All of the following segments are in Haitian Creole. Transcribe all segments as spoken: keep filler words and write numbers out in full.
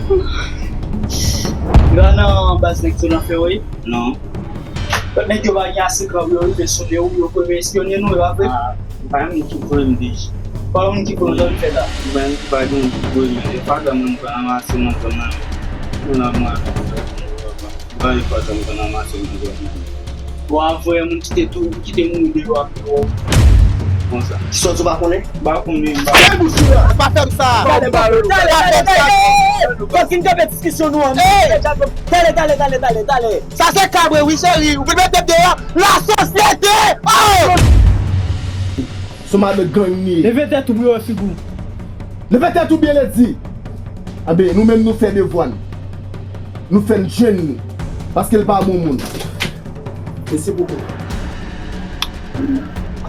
Yo nan baz nèg yo nan fè yo ye? Non. Nèg yo pa gen ase kran pou yo rive sou nou, yo kwè yo espyone nou, e pa vre? Ah, pa yon moun ki voye m deja. Pa yon moun ki voye m, sa w fè la? Pa yon moun ki pa gen moun ki voye m, e pa gen moun ki ranmase nan zòn nan. Mwen la, mwen. Ba e pa janm konn anmase nan zòn nan. Bon, avè moun ki te tou, ki te mouri deyò a piwo. Konsa. Kisa w di w pa konnen? M pa konnen, m pa konnen. Fè bouch ou la! Pa fè m sa! Talè, talè, talè, talè, talè! Fòk fin kanpe diskisyon nou an. Talè, talè, talè, talè, talè! Sa se kabre wi, cheri! Ou vin mete m deyò! Lasosyete! Oh! Son madan gang li ye. Leve tèt ou pou yo wè figi w. Leve tèt ou byen, Lady. Anben, nou menm nou fè devwa n. Nou fè n jwenn li. Paske l pa bon moun. E se pou ou.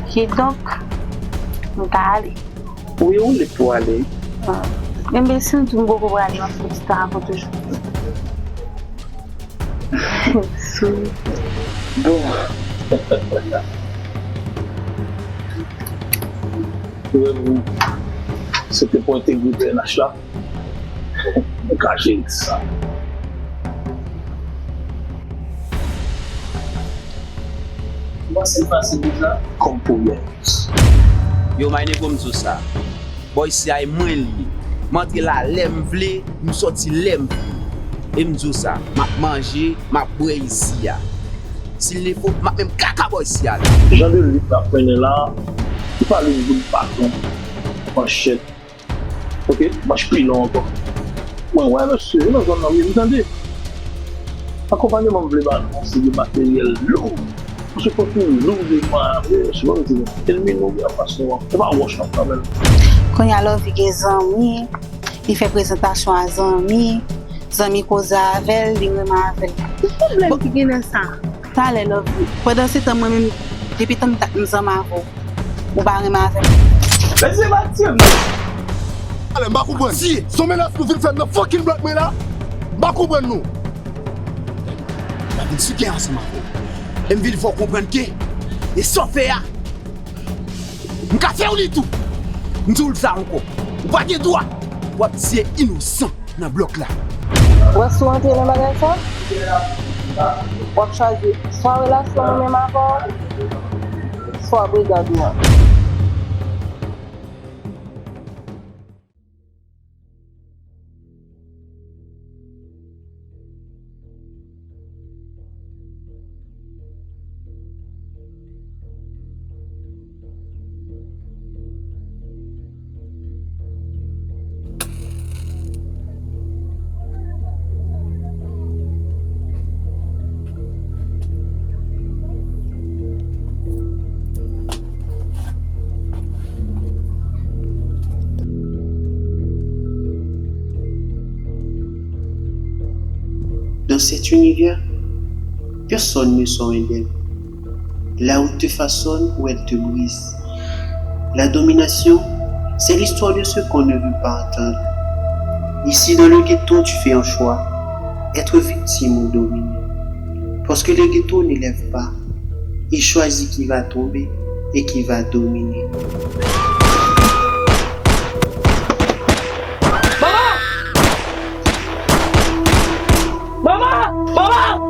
Kidonk, m ka ale. Wi, ou lib pou ale. Ah. Enben, si w di m poko prale, m ap fè ti tan avè w toujou. Sou. Bon. Ou wè, se te pou entegrite N H la. Ou ka jere sa. Ou panse l fasil deja? Kòm pou yè. Yo, my nigga, m di w sa. Bò isi a e mwen li ye. M antre la lè m vle, m sòti lè m vle. E m di w sa, m ap manje, m ap bwè isi a. Si l nefo, m ap menm kaka bò isi a tou. Jan de lit n ap mennen la, li pa lit bout baton, manchèt, oke, manch pilon ankò. Mwen wè mesye, yo nan zòn nan wi, m tande. Akonpanyeman m vle ba nou yon seri de materyèl lou. Paske fòk nou lou de mare, se pa m di nou, ènmi nou gen anfas nou an, se pa wòch n ap tanmen. Kounye a Lovy gen zanmi, li fè prezantasyon a zanmi, zanmi koze avè l, li renmen avè l. Ki pwoblèm ki gen nan sa? Talè, Lovy. Pandan se tan, mwen menm, depi tan m ta-, m zanmi avè w, ou pa renmen avè m? Mesye, pa tiye m non. Talè, m pa konprann. Si se yon menas nou vin fè m nan fucking blòk mwen la, m pa konprann nou. M ap vin sou tè ansanm avè w. E m vin fè w konprann ke, e sa w fè a, m ka fè w li tou. M di w sa ankò. Ou pa gen dwa pou w ap tiye inosan nan blòk la. Ou wè si w antre nan bagay sa, w ap chwazi swa relasyon mwen menm avè w, swa brigad ou an. Dans cet univers, personne ne sort indemne. La route te façonne ou elle te brise. La domination, c'est l'histoire de ce qu'on ne veut pas entendre. Ici, dans le ghetto, tu fais un choix, être victime ou dominé. Parce que le ghetto n'élève pas, il choisit qui va tomber et qui va dominer. Manman! Manman! Manman!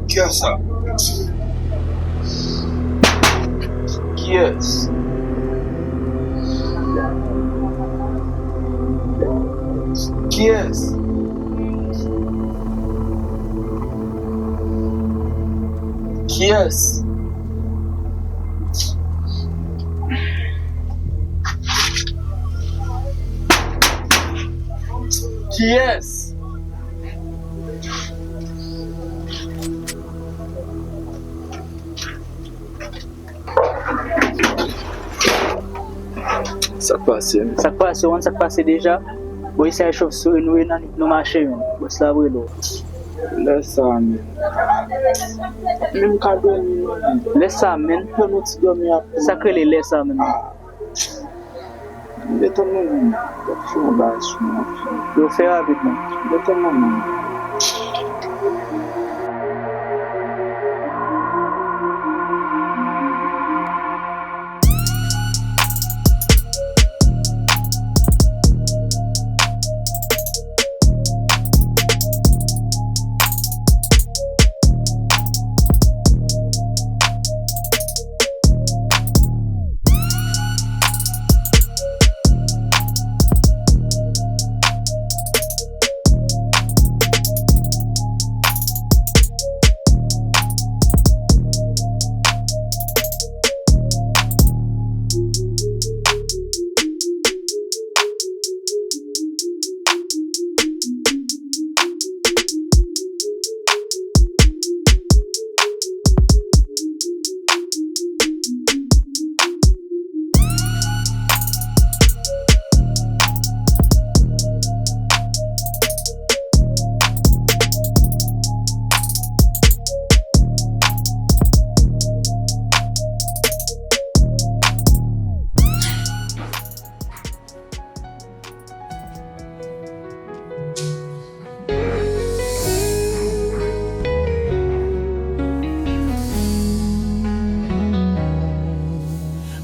Kiyès sa? Kiyès? Kiyès? Kiyès? Kiyès? Sa k pase, men? Sa k pase, w konn sa k pase deja? Bon, e sa e chofseri nou ye nan nou mache, men. Bòs la vre lò. Lè sa, men. Menm ka dòmi, non, men. Lè sa, men. Fè nou ti dòmi apre. Sa k rele lè sa, men? Ah. Detann mwen menm, w ap fè yon bagay sou mwen. Yo fè rapidman. Detann mwen menm.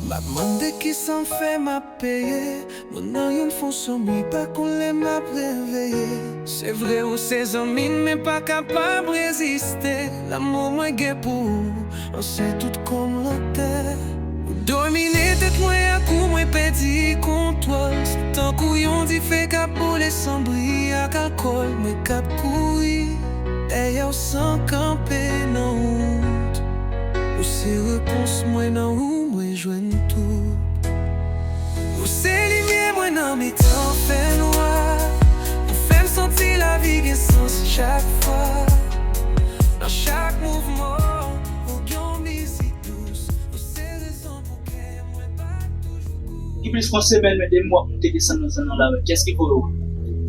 M ap mande kisa m fè m ap peye. Mwen nan youn fon sonm, wi, pa konn lè m ap reveye. Se vre ou se zanmi m, men pa kapab reziste. Lanmou mwen gen pou ou, anse tout kò m lan tè. Ou domine tèt mwen ak ou, mwen pèdi kontwòl. Se tankou yon dife k ap boule san bri ak alkòl. Mwen k ap kouri dèyè w san kanpe nan wout. Ou se repons mwen, nan ou mwen jwenn tout. Ou se limyè mwen nan mitan fènwa. Ou fè m santi lavi gen sans chak fwa. Nan chak mouvman, ou gen yon mizik dous. Ou se rezon pou kè mwen pa toujou kouri. Gen plis yon semèn, men de mwa pou m te desann nan zòn nan la, men kiyès ki voye w?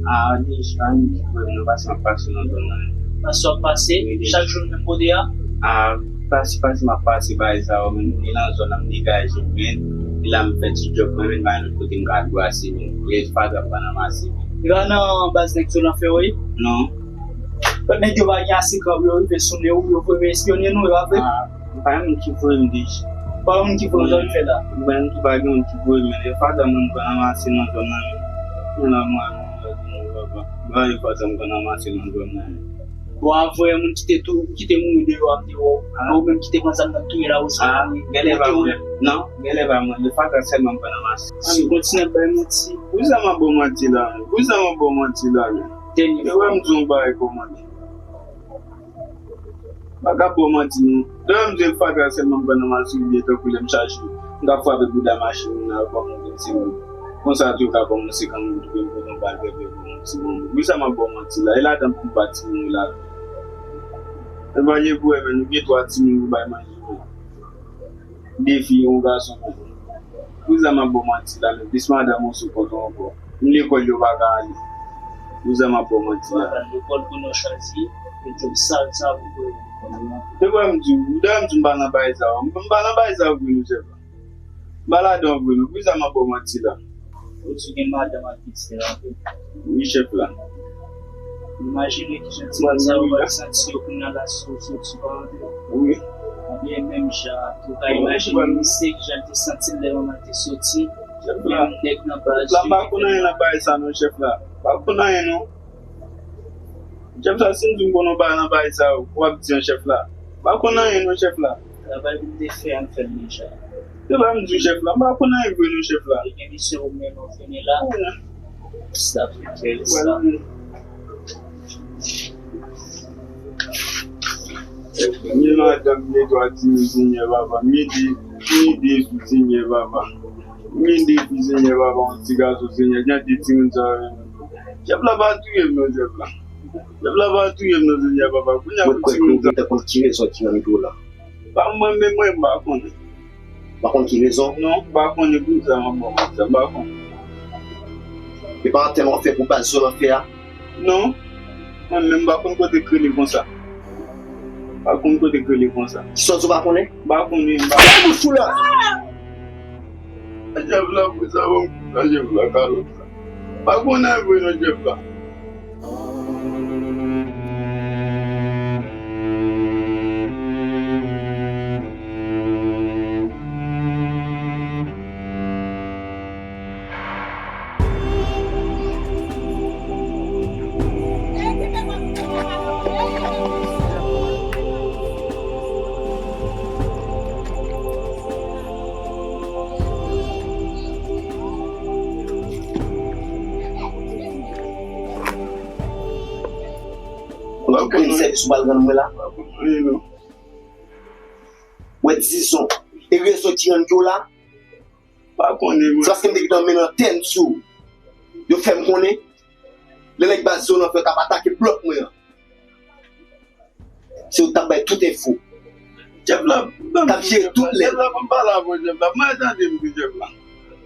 Ah, deja, ni ki voye m, non, paske m ap pase nan zòn nan. Paske w ap pase, wi, deja. Chak jou menm kote a? Ah, pase, pase, m ap pase bagay sa yo, men ni nan zòn nan, m degaje m, men e la m fè ti djòb mwen, men pa gen lòt kote m ka brase, men rès fatra m pa nan mase, men. E pa nan baz nèg Zolan fè w ye? Non. Lòt nèg yo pa gen ase kran pou yo rive sou nou, yo voye espyone nou, e pa vre? Ah, pa gen moun ki voye m deja. Pa gen moun ki voye w, sa w fè la? Mwen menm tou pa gen moun ki voye m, men e fatra mwen m pran nan mase nan zòn nan, men. Yon lòt mwa, yon lòt mwa, yon lòt mwa. Mwen e fatra m pran nan mase nan zòn nan, men. Bon, avè moun ki te tou, ki te mouri deyò a, m te wè w. Ah. Ou menm ki te pran zam nan touye la, ou sa. Ah, genlè pa mwen. Non, genlè pa mwen. E fatra sèlman m pran nan mase. Ah, men kontinye ap bay manti. Poukisa m ap ba w manti la, men? Poukisa m ap ba w manti la, men? Dènye fwa. E wè m di w yon bagay kòmandan. Pa ka ba w manti non. Lè m di w fatra sèlman m pran nan mase, oubyen tankou lè m chaje, m ka frape bouda machin moun nan, yo ban m yon ti moun. Konsa tou yo ka ban m yon senkant goud, oubyen m pran yon bal pèpè pou yon ti moun. Poukisa m ap ba w manti la? E ladan pou m ba timoun yo lavi. Evalye pou wè, men nou gen twa timoun pou bay manje, men. De fi, yon gason, men. Poukisa m ap ba w manti la, men plis madanm ou sou kont ou ankò. Menm lekòl yo pa ka ale. Poukisa m ap ba w manti la? Lekòl pou nou chwazi, e djòb sal sa pou fè. Te kwè m di w, dayè m di w m pa nan bagay sa yo. M pa nan bagay sa yo vre non, chèf la. M pa ladan vre non. Poukisa m ap ba w manti la? Ou di w gen madanm ak pitit la vre? Wi, chèf la. Imajine kijan ti moun sa yo pral santi yo kounye a la si yo soti pa antre. Wi. Ebyen, menm jan an tou, ou ka imajine misye kijan l te santi l lè manman l te soti. Chèf la. Menm nèg nan baz yo. La m pa konn anyen nan bagay sa non, chèf la. M pa konn anyen non. Chèf la, si m di m konn yon bagay nan bagay sa yo, w ap di an, chèf la. Pa konn anyen non, chèf la. Travay pou m te fè an, m fè l deja. Se pa m di w, chèf la, m pa konn anyen vre non, chèf la. Ebyen, misye ou menm ou fini la. Sa fè kè sa. Ni madanm, ni twa timoun, Senyè papa. Ni de, ni de sou, Senyè papa. Ni de fi, Senyè papa, yon ti gason, Senyè. Jan de timoun sa yo. Chèf la pa touye m non, chèf la. Chèf la pa touye m non, Senyè papa. Kounye a pou timoun sa. Mwen kwè ke ou gentan konn ki rezon ki rann yo la. Pa mwen menm, mwen, m pa konnen. Pa konn ki rezon? Non, m pa konnen pou sa, mwen, bon, sa, m pa konnen. E pa antèn w ap fè pou baz zòn an fè a? Non, mwen menm, m pa konn kote k rele konsa. M pa konn kote k rele konsa. Kisa w di w pa konnen? M pa konnen, m pa... Fèmen bouch ou la! Chèf la, pou sa, bon, sa, chèf la, kalòt la. M pa konnen vre non, chèf la. Ou konn sèvis ou pral rann mwen la? Wè, dizon, e rezon ki rann ke w la? Pa konnen, mwen. Se paske m te gentan mennen antèn sou ou. Yo fè m konnen, lè nèg baz zòn an fè yo t ap atake blòk mwen an. Se ou t ap bay tout enfo. Chèf la, ban m di chèf la. T ap jere tout lè. Chèf la, ban m pale avè w, chèf la. Mwen tande m di chèf la.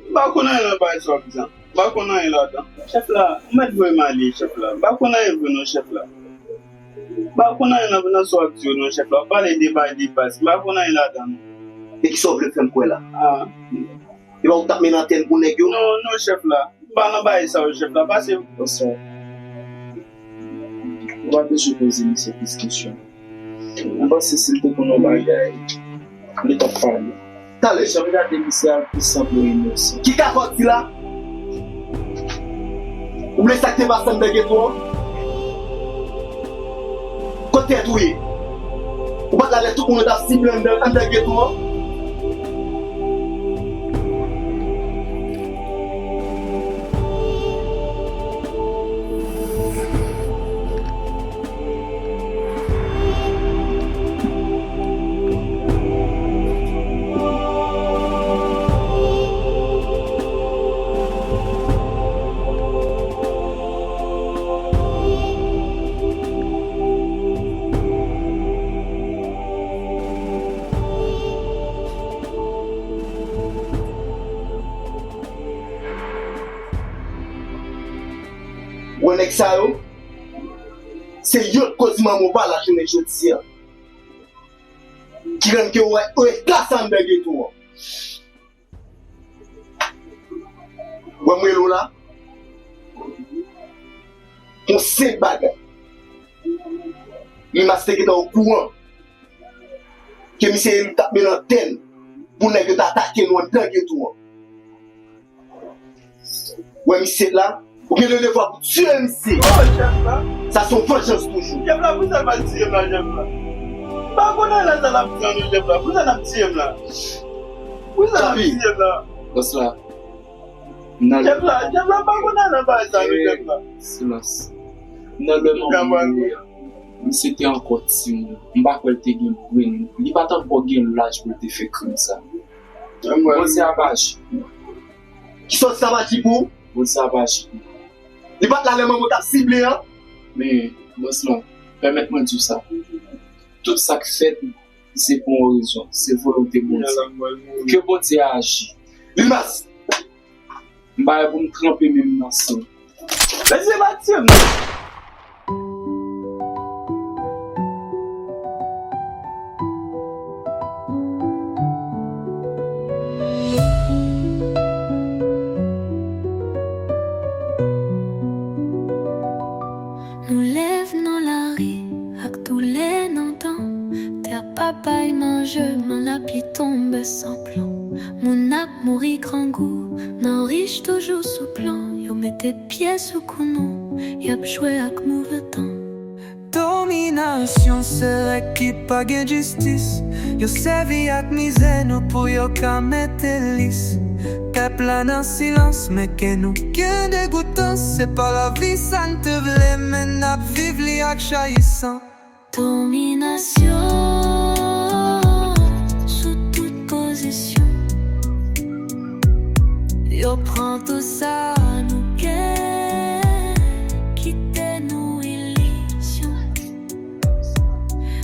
M pa konn anyen nan bagay sa w ap di an. M pa konn anyen ladan. Chèf la, ou mèt voye m ale, chèf la. M pa konn anyen vre non, chèf la. M pa konn anyen nan, nan sa w ap di yo non, chèf la. W ap pale de bagay de baz. M pa konn anyen ladan non. E kisa w vle fè m kwè la? Ah. E pa ou t ap mennen antèn pou nèg yo? Non, non, chèf la. M pa nan bagay sa yo, chèf la. Pase. Bonswa. Ou pa bezwen poze misye plis kesyon. M panse si l te konn yon bagay, li t ap pale. Talè. Jan m gade misye a, l plis sanble yon inosan. Ki kaka w di la? Ou bliye sa k te pase anndan geto an? Kot tèt ou ye? Ou pa t la lè tout moun yo t ap sible anndan, anndan geto an? Wè nèg sa yo, se yo k koz manman w pa la jounen jodi a. Ki rann ke w wè, w wè klas anndan geto an. Wè m rele w la. Yon senp bagay. Limas te gentan okouran ke misye Eli t ap mennen antèn pou nèg yo ta atake nou anndan geto an. Wè misye la, ou gen le devwa pou tiye misye. Oh, chèf la. Sa se yon vanjans toujou. Chèf la, poukisa l pa tiye m la, chèf la? M pa konn anyen nan sa l ap di an non, chèf la. Poukisa l ap tiye m la? Poukisa l ap tiye m la? Bòs la. Chèf la, chèf la, m pa konn anyen nan bagay sa non, chèf la. Silans. Nan lè manman m mouri an, misye te ankò timoun. M pa kwè l te gen grenn. Li pa t ankò gen laj pou l te fè krim sa. Bondye ap aji pou mwen. Kisa w di sa ap aji pou ou? Bondye ap aji pou mwen. Li pa t la lè manman w t ap sible an? Men, bòs la, pèmèt mwen di w sa. Tout sa k fèt, se pou yon rezon. Se volonte Bondye. Ke Bondye aji. Limas! M pa gen pou m tranpe men m nan san. Mesye, pa tiye m non. Nou leve nan lari ak doulè nan dan. Tè pa bay manje, men lapli tonbe san plan. Moun ap mouri grangou, men rich toujou sou plan. Yo mete pye sou kou nou, y ap jwe ak move tan. Dominasyon se règ ki pa gen jistis. Yo sèvi ak mizè nou pou yo ka mete lis. Pèp la nan silans, men ke nou gen degoutans. Se pa lavi sa n te vle, men n ap viv li ak chayisan. Dominasyon sou tout pozisyon. Yo pran tou sa nou gen, kite nou ilizyon.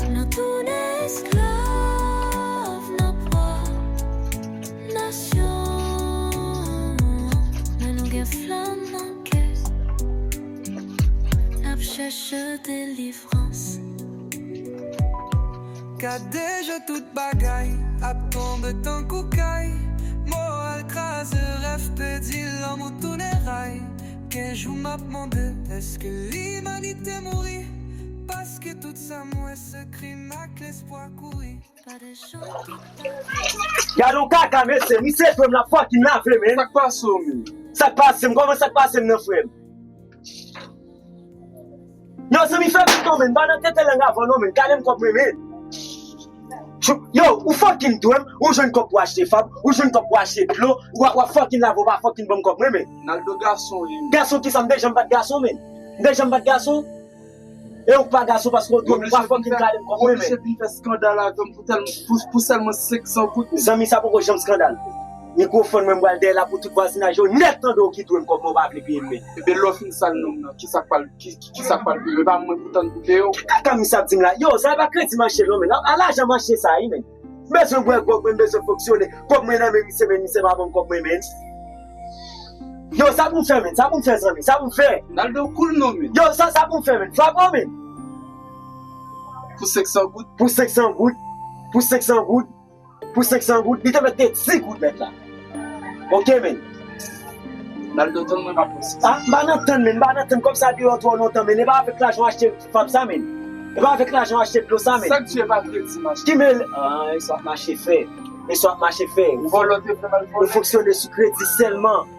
Nou tounen esklav nan pwòp nasyon. Men nou gen flanm nan kè. N ap chèche delivrans. Gade jan tout bagay ap tonbe tankou kay. Moral kraze, rèv pèdi, lanmou tounen ray. Gen jou m ap mande, èske limanite mouri? Paske tout sa m wè se krim ak lespwa kouri. Pa de jan tout bagay. Gade yon kaka, mesye. Misye jwe m la fucking lave, men. Sa k pase w, men? Sa k pase m? Kòman sa k pase m nan, frè m? Yo, zanmi, fè vit non, men. M pa nan tete lang avè w non, men. Gade m kòb mwen, men. Yo, ou fucking dwe m, ou jwenn kòb pou achte fab, ou jwenn kòb pou achte dlo, w ap, w ap fucking lave, ou pa fucking ban m kòb mwen, men. Naldo gason, wi. Gason kisa? M te janm bat gason, men. M te janm bat gason. E ou pa gason paske w dwe m, ou pa fucking gade m kòb mwen, men. Oblije vin fè skandal avè m pou tèl-, pou, pou sèlman senk san goud. Zanmi, sa poko janm skandal. Mikwofòn mwen, m pral dèyè la pou tout vwazinaj yo nèt tande w ki dwe m kòb mwen, ou pa vle peye m, men. Ebyen, lè w fin sal non m nan, kisa k pral, ki, ki, kisa k pral peye? E pa mwen pou tann pou peye w. Ki kaka misye ap di m la? Yo, sa e pa kredi mache non, men. A, a lajan mache sa, wi, men. M bezwen bwè gwòg mwen, m bezwen fonksyone. Kòb mwen nan men misye, men misye pa ban m kòb mwen, men. Yo, sa pou m fè, men? Sa pou m fè, zanmi? Sa pou m fè? Naldo cool non, men. Yo, sa, sa pou m fè, men? Frape w, men. Pou senk san goud. Pou senk san goud. Pou senk san goud. Pou senk san goud. Li te mèt te di goud mèt la. Ok, men. Naldo tann mwen pa pran senk san. Ah, m pa nan tann, men. M pa nan tann. Kòb sa deyò twò lontan, men. E pa avèk lajan w achte fab sa, men. E pa avèk lajan w achte dlo sa, men. Sa k di e pa kredi mache. Ki men, ah, e sa w ap mache fè. E sa w ap mache fè. Vòlò te fè m al vòlè. Ou fonksyone sou kredi sèlman.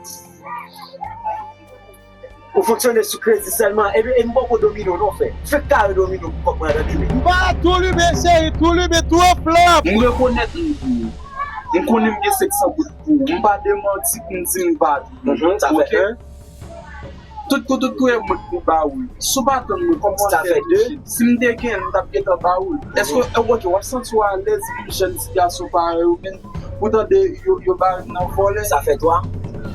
Ou fonksyone sou kredi sèlman. E, e m poko domine w non, frè. Fèk kare domine w pou kòb mwen, tande, men. M pa tou limen, cheri, tou limen, tou an flanm. M rekonèt m pou ou. M konnen m gen senk san goud pou ou. M pa demanti pou m di m pa tou. Mhm, sa fè un. Tout kou, tout kou e mwen k pou ba ou l. Si w pa tann mwen, kòman w ap fè touche l? Si m te genyen l, m t ap gentan ba ou l. Èske, ok, w ap santi w alèz pou jèn ti gason parèy ou menm, pou tande yo, yo bare m nan vòlè? Sa fè twa.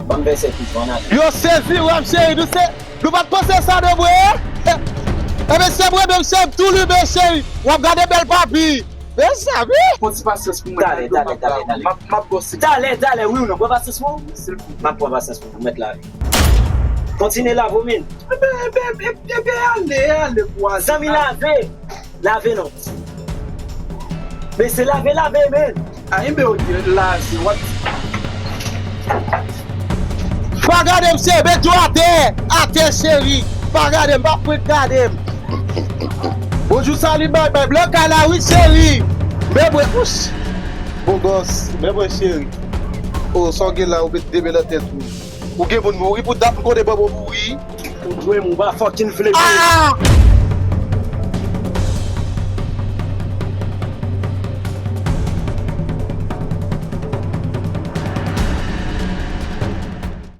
Ban m vèsè tou, ann ale. Yo sezi, wè m cheri, nou se, nou pa t panse sa de mwen, en? Ebyen, se mwen menm, cheri, m tou limen, cheri. W ap gade bèl papi. Mezanmi! Pran ti pasyans pou mwen, talè, talè, talè, talè. M ap, m ap bò sik. Talè, talè, wi ou non? Pran pasyans pou ou? M ap pran pasyans pou ou, mèt lave. Kontinye lave w, men. Ebyen, ebyen, ebyen, ebyen, ale, ale, vwazen. Zanmi, lave. Lave non. Men se lave, lave, men. A, enben, ok, lave, w ap. Pa gade m, cheri, met yo atè. Atè, cheri. Pa gade m, pa fwenk gade m. Bonjou, sali, bay, bay. Blan kay la, wi, cheri. Men mwen, ouch. Bogòs, men mwen, cheri. O, sa w gen la, ou met de men nan tèt ou. Ou gen moun mouri pou dat, m konnen ban bon mouri. Ou dwe m, ou pa fucking vle m. Ah!